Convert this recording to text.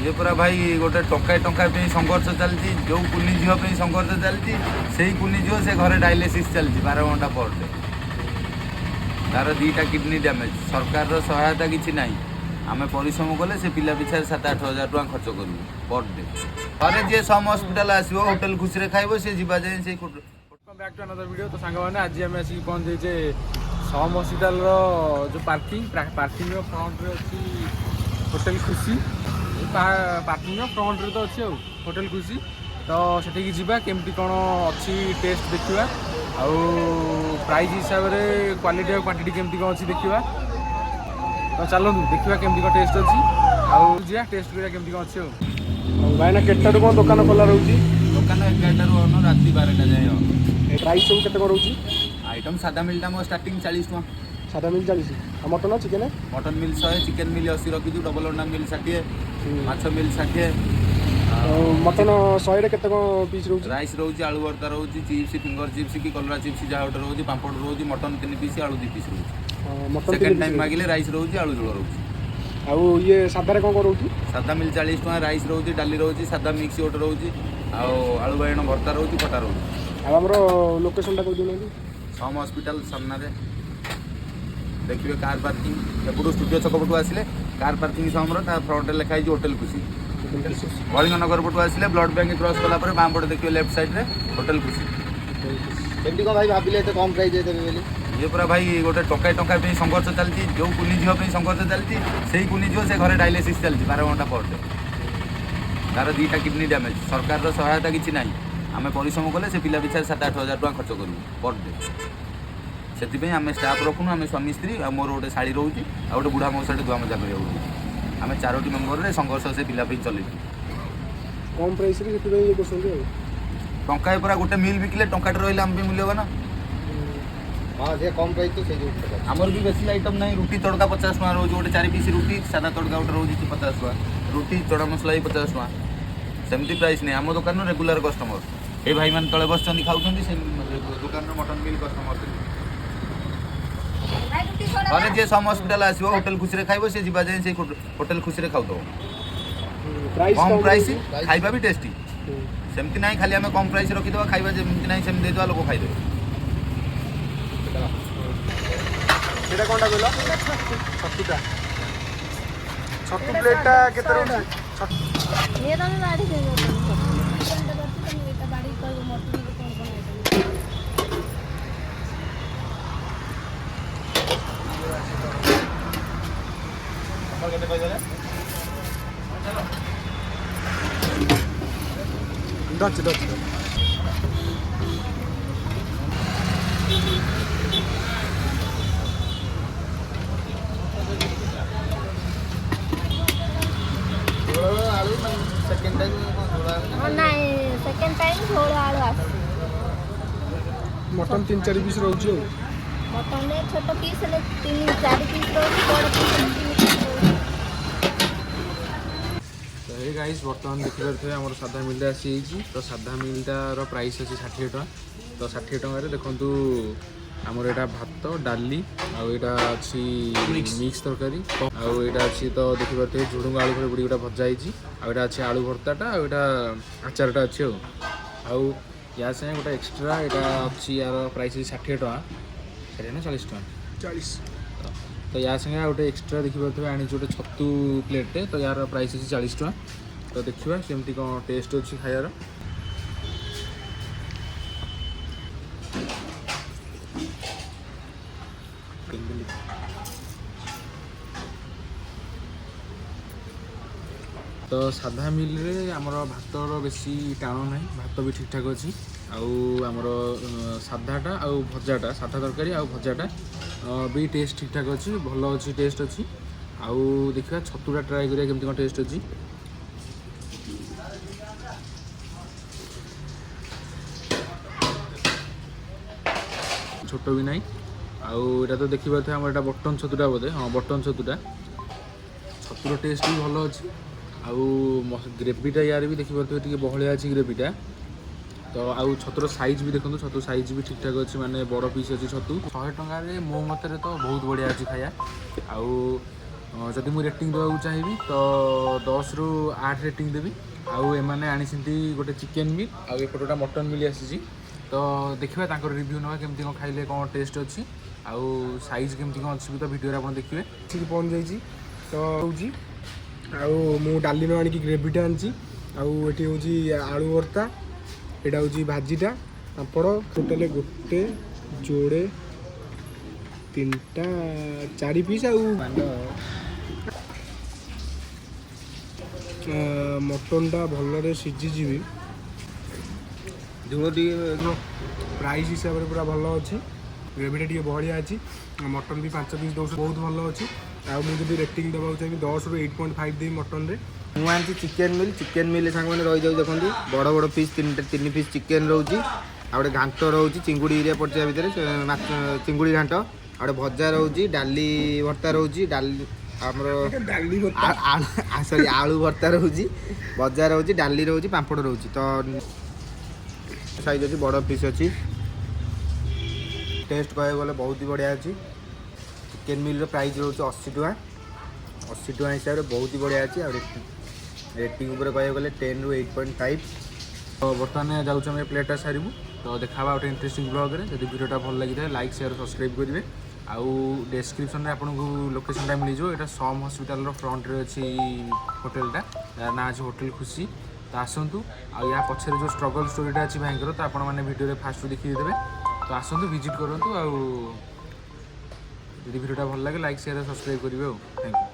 ଇଏ ପୁରା ଭାଇ ଗୋଟେ ଟଙ୍କାଏ ଟଙ୍କା ପାଇଁ ସଂଘର୍ଷ ଚାଲିଛି। ଯେଉଁ କୁନି ଝିଅ ପାଇଁ ସଂଘର୍ଷ ଚାଲିଛି, ସେଇ କୁନି ଝିଅ ସେ ଘରେ ଡାଇଲିସିସ୍ ଚାଲିଛି 12 ଘଣ୍ଟା ପର ଡେ। ତାର 2ଟା କିଡ଼ନୀ ଡ୍ୟାମେଜ୍। ସରକାରର ସହାୟତା କିଛି ନାହିଁ। ଆମେ ପରିଶ୍ରମ କଲେ ସେ ପିଲା ପିଛାରେ 7-8 ହଜାର ଟଙ୍କା ଖର୍ଚ୍ଚ କରିବୁ ପର ଡେ। ଥରେ ଯିଏ ସମ୍ ହସ୍ପିଟାଲ ଆସିବ, ହୋଟେଲ ଖୁସିରେ ଖାଇବ, ସେ ଯିବା ଯାଏଁ ସେଇ Welcome back to another video। ତ ସାଙ୍ଗମାନେ, ଆଜି ଆମେ ଆସିକି ପହଞ୍ଚିଯାଇଛେ ସମ୍ ହସ୍ପିଟାଲର ଯେଉଁ ପାର୍କିଂ, ପାର୍କିଂର ଫ୍ରଣ୍ଟରେ ଅଛି ହୋଟେଲ ଖୁସି। ପାର୍କିଂର ଫ୍ରଣ୍ଟରେ ତ ଅଛି ଆଉ ହୋଟେଲ ଖୁସି। ତ ସେଠିକି ଯିବା, କେମିତି କ'ଣ ଅଛି ଟେଷ୍ଟ ଦେଖିବା, ଆଉ ପ୍ରାଇସ୍ ହିସାବରେ କ୍ୱାଲିଟି ଆଉ କ୍ୱାଣ୍ଟିଟି କେମିତି କ'ଣ ଅଛି ଦେଖିବା। ତ ଚାଲନ୍ତୁ ଦେଖିବା କେମିତି କ'ଣ ଟେଷ୍ଟ ଅଛି, ଆଉ ଯିବା ଟେଷ୍ଟ କରିବା କେମିତି କ'ଣ ଅଛି। ଆଉ ଭାଇନା, କେତେଟାରୁ କ'ଣ ଦୋକାନ ଖୋଲା ରହୁଛି? ଦୋକାନ 11ଟାରୁ ଅନ, ରାତି 12ଟା ଯାଏଁ ଅନ। ପ୍ରାଇସ୍ ସବୁ କେତେ କ'ଣ ରହୁଛି? ଆଇଟମ୍ ସାଧା ମିଲ୍ଟା ଆମର ଷ୍ଟାର୍ଟିଂ 40 ଟଙ୍କା। ସାଧା ମିଲ୍ 40। ଆଉ mutton, chicken? Mutton meal 100, chicken meal 80 ରଖିଛୁ, ଡବଲ ଅଣ୍ଡା ମିଲ୍ 60, ମାଛ ମିଲ୍ 60। ଆଉ ମଟନ୍ 100ରେ କେତେ କ'ଣ ପିସ୍ ରହୁଛି? ରାଇସ୍ ରହୁଛି, ଆଳୁ ଭର୍ତ୍ତା ରହୁଛି, ଚିପ୍ସ, ଫିଙ୍ଗର ଚିପ୍ସ କି କଲରା ଚିପ୍ସ ଯାହା ଗୋଟେ ରହୁଛି, ପାମ୍ପଡ଼ ରହୁଛି, ମଟନ୍ 3 ପିସ୍, ଆଳୁ 2 ପିସ୍ ରହୁଛି। Mutton second 3 time piece. ମାଗିଲେ ରାଇସ୍ ରହୁଛି, ଆଳୁ ଝୋଳ ରହୁଛି। ଆଉ ଇଏ ସାଧାରେ କ'ଣ କ'ଣ ରହୁଛି? ସାଧା ମିଲ୍ 40 ଟଙ୍କା। ରାଇସ୍ ରହୁଛି, ଡାଲି ରହୁଛି, ସାଧା ମିକ୍ସ ଗୋଟେ ରହୁଛି, ଆଉ ଆଳୁ ବାଇଗଣ ଭର୍ତ୍ତା ରହୁଛି, ଖଟା ରହୁଛି। ଆଉ ଆମର ଲୋକେସନଟା କହିଦେଉନାହାନ୍ତି। ସମ୍ ହସ୍ପିଟାଲ ସାମ୍ନାରେ ଦେଖିବେ କାର୍ ପାର୍କିଂ। ଏପଟୁ ଷ୍ଟୁଡ଼ିଓ ଛକ ପଟୁ ଆସିଲେ କାର୍ ପାର୍କିଂ ସମର ତା ଫ୍ରଣ୍ଟରେ ଲେଖା ହେଇଛି ହୋଟେଲ ଖୁସି। କଳିଙ୍ଗନଗର ପଟୁ ଆସିଲେ ବ୍ଲଡ୍ ବ୍ୟାଙ୍କ କ୍ରସ୍ କଲା ପରେ ବାଁ ପଟେ ଦେଖିବେ ଲେଫ୍ଟ ସାଇଡ଼୍ରେ ହୋଟେଲ ଖୁସି। କେମିତି କ'ଣ ଭାଇ ଭାବିଲେ ଏତେ କମ୍ ପ୍ରାଇସ୍ ଦେବେ ବୋଲି? ଇଏ ପୁରା ଭାଇ ଗୋଟେ ଟଙ୍କାଏ ଟଙ୍କା ପାଇଁ ସଂଘର୍ଷ ଚାଲିଛି। ଯେଉଁ କୁନି ଝିଅ ପାଇଁ ସଂଘର୍ଷ ଚାଲିଛି, ସେଇ କୁନି ଝିଅ ସେ ଘରେ ଡାଇଲିସିସ୍ ଚାଲିଛି 12 ଘଣ୍ଟା ପର ଡେ। ତାର 2ଟା କିଡ଼ନୀ ଡ୍ୟାମେଜ୍। ସରକାରର ସହାୟତା କିଛି ନାହିଁ। ଆମେ ପରିଶ୍ରମ କଲେ ସେ ପିଲା ପିଛାରେ 7-8 ହଜାର ଟଙ୍କା ଖର୍ଚ୍ଚ କରିବୁ ପର ଡେ। ସେଥିପାଇଁ ଆମେ ଷ୍ଟାଫ୍ ରଖୁନୁ। ଆମେ ସ୍ୱାମୀ ସ୍ତ୍ରୀ ଆଉ ମୋର ଗୋଟେ ଶାଳୀ ରହୁଛି, ଆଉ ଗୋଟେ ବୁଢ଼ା ମଉସାଟେ ଧୁଆ ମଜା କରିବାକୁ ରହୁଛି। ଆମେ ଚାରୋଟି ମେମ୍ବରରେ ସଂଘର୍ଷ ସେ ପିଲା ପାଇଁ ଚଲେଇଛୁ। କମ୍ ପ୍ରାଇସ୍ରେ ସେଥିପାଇଁ ଇଏ କରୁଛନ୍ତି ଆଉ। ଟଙ୍କାଏ ପୁରା ଗୋଟେ ମିଲ୍ ବିକିଲେ ଟଙ୍କାଟେ ରହିଲେ ଆମ ପାଇଁ ମୂଲ୍ୟବାନ। ହଁ, ସେ କମ୍ ପ୍ରାଇସ୍ ତ ସେଇ ଯୋଗୁଁ। ଆମର ବି ବେଶୀ ଆଇଟମ୍ ନାହିଁ। ରୁଟି ତଡ଼କା 50 ଟଙ୍କା ରହୁଛି, ଗୋଟେ 4 ପିସ୍ ରୁଟି, ସାଦା ତଡ଼କା ଗୋଟେ ରହୁଛି 50 ଟଙ୍କା, ରୁଟି ଚଣା ମସଲା ବି 50 ଟଙ୍କା। ସେମିତି ପ୍ରାଇସ୍ ନାହିଁ। ଆମ ଦୋକାନର ରେଗୁଲାର କଷ୍ଟମର ଏଇ ଭାଇମାନେ ତଳେ ବସିଛନ୍ତି, ଖାଉଛନ୍ତି। ସେ ଦୋକାନର ମଟନ୍ ମିଲ୍ କଷ୍ଟମର ଥିଲେ। ଥରେ ଯିଏ ସମ୍ ହସ୍ପିଟାଲ ଆସିବ, ହୋଟେଲ ଖୁସିରେ ଖାଇବ, ସେ ଯିବା ଯାଏଁ ସେଇ ହୋଟେଲ ଖୁସିରେ ଖାଉଥିବ। ପ୍ରାଇସ୍ କମ୍ ପ୍ରାଇସ୍, ରହୁଛି। ଖାଇବା ବି ଟେଷ୍ଟି। ସେମିତି ନାହିଁ ଖାଲି ଆମେ କମ୍ ପ୍ରାଇସ୍ ରଖିଦେବା, ଖାଇବା ଯେମିତି ନାହିଁ ସେମିତି ଦେଇଦେବା, ଲୋକ ଖାଇଦେବେ। ସେଇଟା କ'ଣଟା କହିଲ? ଛତୁଟା। ଛତୁ ପ୍ଲେଟ୍ଟା କେତେ ରହୁଛି? ଇଏ ତମେ ବାଢ଼ି ଦେବ। ଚିକେନଟା କରିଛି, ତମେ ଏଇଟା ବାଢ଼ିକି କହିବ ମଟନରେ କ'ଣ କ'ଣ ଆଇଟମ୍। କେତେ କହିଦେଲେ? ଧରିଛି, ଧରିଛି। ଝୋଳ ଆଳୁ ସେକେଣ୍ଡ ଟାଇମ୍ କ'ଣ ଝୋଳ ଆଳୁ? ହଁ, ନାଇଁ, ସେକେଣ୍ଡ ଟାଇମ୍ ଝୋଳ ଆଳୁ ଆସୁଛି। ମଟନ୍ 3-4 ପିସ୍ ରହୁଛି ଆଉ। ମଟନରେ ଛୋଟ ପିସ୍ ହେଲେ 3-4 ପିସ୍ ରହୁଛି, ବଡ଼ ପିସ୍ ହେଲେ 3 ପିସ୍ ରହୁଛି। ତ ହେ ଗାଇସ୍, ବର୍ତ୍ତମାନ ଦେଖିପାରୁଥିବେ ଆମର ସାଧା ମିଲ୍ଟା ଆସିଯାଇଛି। ତ ସାଧା ମିଲ୍ଟାର ପ୍ରାଇସ୍ ଅଛି 60 ଟଙ୍କା। ତ 60 ଟଙ୍କାରେ ଦେଖନ୍ତୁ, ଆମର ଏଇଟା ଭାତ, ଡାଲି, ଆଉ ଏଇଟା ଅଛି ମିକ୍ସ ତରକାରୀ, ଆଉ ଏଇଟା ଅଛି, ତ ଦେଖିପାରୁଥିବେ ଝୁଡ଼ୁଙ୍ଗ ଆଳୁ ଫାଳୁ ପଡ଼ିକି ଗୋଟେ ଭଜା ହେଇଛି, ଆଉ ଏଇଟା ଅଛି ଆଳୁ ଭର୍ତ୍ତାଟା, ଆଉ ଏଇଟା ଆଚାରଟା ଅଛି। ଆଉ ୟା ସାଙ୍ଗେ ଗୋଟେ ଏକ୍ସଟ୍ରା ଏଇଟା ଅଛି। ୟାର ପ୍ରାଇସ୍ ଅଛି 60 ଟଙ୍କା। 60 ନା 40 ଟଙ୍କା? 40। ତ ୟା ସାଙ୍ଗେ ଆଉ ଗୋଟେ ଏକ୍ସଟ୍ରା ଦେଖିପାରୁଥିବେ ଆଣିଛୁ ଗୋଟେ ଛତୁ ପ୍ଲେଟ୍ଟେ। ତ ୟାର ପ୍ରାଇସ୍ ଅଛି 40 ଟଙ୍କା। ତ ଦେଖିବା କେମିତି କ'ଣ ଟେଷ୍ଟ ଅଛି ଖାଇବାର। ତ ସାଧା ମିଲ୍ରେ ଆମର ଭାତର ବେଶୀ ଟାଣ ନାହିଁ, ଭାତ ବି ଠିକ୍ଠାକ୍ ଅଛି। ଆଉ ଆମର ସାଧାଟା ଆଉ ଭଜାଟା, ସାଧା ତରକାରୀ ଆଉ ଭଜାଟା ବି ଟେଷ୍ଟ ଠିକ୍ଠାକ୍ ଅଛି, ଭଲ ଅଛି, ଟେଷ୍ଟ ଅଛି। ଆଉ ଦେଖିବା ଛତୁଟା ଟ୍ରାଏ କରିବା, କେମିତି କ'ଣ ଟେଷ୍ଟ ଅଛି। ଛୋଟ ବି ନାହିଁ। ଆଉ ଏଇଟା ତ ଦେଖିପାରୁଥିବେ ଆମର ଏଇଟା ବଟନ୍ ଛତୁଟା ବୋଧେ। ହଁ, ବଟନ୍ ଛତୁଟା। ଛତୁର ଟେଷ୍ଟ ବି ଭଲ ଅଛି। ଆଉ ଗ୍ରେଭିଟା ୟାର ବି ଦେଖିପାରୁଥିବେ ଟିକେ ବହଳିଆ ଅଛି ଗ୍ରେଭିଟା। ତ ଆଉ ଛତୁର ସାଇଜ୍ ବି ଦେଖନ୍ତୁ, ଛତୁ ସାଇଜ୍ ବି ଠିକ୍ଠାକ୍ ଅଛି, ମାନେ ବଡ଼ ପିସ୍ ଅଛି ଛତୁ। 100 ଟଙ୍କାରେ ମୋ ମତରେ ତ ବହୁତ ବଢ଼ିଆ ଅଛି ଖାଇବା। ଆଉ ଯଦି ମୁଁ ରେଟିଂ ଦେବାକୁ ଚାହିଁବି ତ 10ରୁ 8 ରେଟିଂ ଦେବି। ଆଉ ଏମାନେ ଆଣିଛନ୍ତି ଗୋଟେ ଚିକେନ୍ ମିଲ୍ ଆଉ ଏପଟେ ଗୋଟେ ମଟନ୍ ମିଲ୍ ଆସିଛି। ତ ଦେଖିବା, ତାଙ୍କର ରିଭ୍ୟୁ ନେବା, କେମିତି କ'ଣ ଖାଇଲେ, କ'ଣ ଟେଷ୍ଟ ଅଛି ଆଉ ସାଇଜ୍ କେମିତି କ'ଣ ଅଛି ବି ତ ଭିଡ଼ିଓରେ ଆପଣ ଦେଖିବେ। ଆସିକି ପହଞ୍ଚି ଯାଇଛି। ତ ହେଉଛି ଆଉ ମୁଁ ଡାଲି ନ ଆଣିକି ଗ୍ରେଭିଟା ଆଣିଛି। ଆଉ ଏଠି ହେଉଛି ଆଳୁ ଭର୍ତ୍ତା, ଏଇଟା ହେଉଛି ଭାଜିଟା, ପାମ୍ପଡ଼। ଟୋଟାଲି ଗୋଟେ, ଯୋଡ଼େ, ତିନିଟା, ଚାରି ପିସ୍। ଆଉ ମଟନଟା ଭଲରେ ସିଝିଯିବି। ଝୋଳ ଟିକେ। ପ୍ରାଇସ୍ ହିସାବରେ ପୁରା ଭଲ ଅଛି। ଗ୍ରେଭିଟା ଟିକେ ବହଳିଆ ଅଛି। ମଟନ୍ ବି 5 ପିସ୍ ଦେଉଛି, ବହୁତ ଭଲ ଅଛି। ଆଉ ମୁଁ ଯଦି ରେଟିଂ ଦେବାକୁ ଚାହିଁବି, 10ରୁ 8.5 ଦେବି ମଟନ୍ରେ। ମୁଁ ଆଣିଛି ଚିକେନ୍ ମିଲ୍। ଚିକେନ୍ ମିଲ୍ ସାଙ୍ଗମାନେ ରହିଯାଉଛି, ଦେଖନ୍ତୁ, ବଡ଼ ବଡ଼ ପିସ୍ ତିନିଟା, ତିନି ପିସ୍ ଚିକେନ୍ ରହୁଛି। ଆଉ ଗୋଟେ ଘାଣ୍ଟ ରହୁଛି, ଚିଙ୍ଗୁଡ଼ି ଏରିଆ ପଡ଼ିଛି ତା ଭିତରେ, ସେ ମାଛ ଚିଙ୍ଗୁଡ଼ି ଘାଣ୍ଟ। ଆଉ ଗୋଟେ ଭଜା ରହୁଛି, ଡାଲି ଭର୍ତ୍ତା ରହୁଛି, ଡାଲି ଆମର ଡାଲି। ସରି, ଆଳୁ ଭର୍ତ୍ତା ରହୁଛି, ଭଜା ରହୁଛି, ଡାଲି ରହୁଛି, ପାମ୍ପଡ଼ ରହୁଛି। ତ ସାଇଜ୍ ଅଛି, ବଡ଼ ପିସ୍ ଅଛି। ଟେଷ୍ଟ କହିବାକୁ ଗଲେ ବହୁତ ହି ବଢ଼ିଆ ଅଛି। ଚିକେନ୍ ମିଲ୍ର ପ୍ରାଇସ୍ ରହୁଛି 80 ଟଙ୍କା। 80 ଟଙ୍କା ହିସାବରେ ବହୁତ ହି ବଢ଼ିଆ ଅଛି। ଆଉ ରେଟିଂ ଉପରେ କହିବାକୁ ଗଲେ 10ରୁ 8.5। ତ ବର୍ତ୍ତମାନ ଯାଉଛୁ ଆମେ, ପ୍ଲେଟ୍ଟା ସାରିବୁ। ତ ଦେଖା ହେବା ଗୋଟେ ଇଣ୍ଟରେଷ୍ଟିଂ ବ୍ଲଗ୍ରେ। ଯଦି ଭିଡ଼ିଓଟା ଭଲ ଲାଗିଥାଏ, ଲାଇକ୍, ସେୟାର, ସବସ୍କ୍ରାଇବ୍ କରିବେ। ଆଉ ଡେସ୍କ୍ରିପସନ୍ରେ ଆପଣଙ୍କୁ ଲୋକେସନ୍ଟା ମିଳିଯିବ। ଏଇଟା ସମ୍ ହସ୍ପିଟାଲର ଫ୍ରଣ୍ଟରେ ଅଛି ଏଇ ହୋଟେଲଟା, ଯାହାର ନାଁ ଅଛି ହୋଟେଲ ଖୁସି। ତ ଆସନ୍ତୁ। ଆଉ ୟା ପଛରେ ଯେଉଁ ଷ୍ଟ୍ରଗଲ୍ ଷ୍ଟୋରିଟା ଅଛି ଭାଇଙ୍କର, ତ ଆପଣମାନେ ଭିଡ଼ିଓରେ ଫାଷ୍ଟରୁ ଦେଖିଦେବେ। ତ ଆସନ୍ତୁ, ଭିଜିଟ୍ କରନ୍ତୁ। ଆଉ ଯଦି ଭିଡ଼ିଓଟା ଭଲ ଲାଗେ, ଲାଇକ୍, ସେୟାର, ସବସ୍କ୍ରାଇବ୍ କରିବେ। ଆଉ thank you.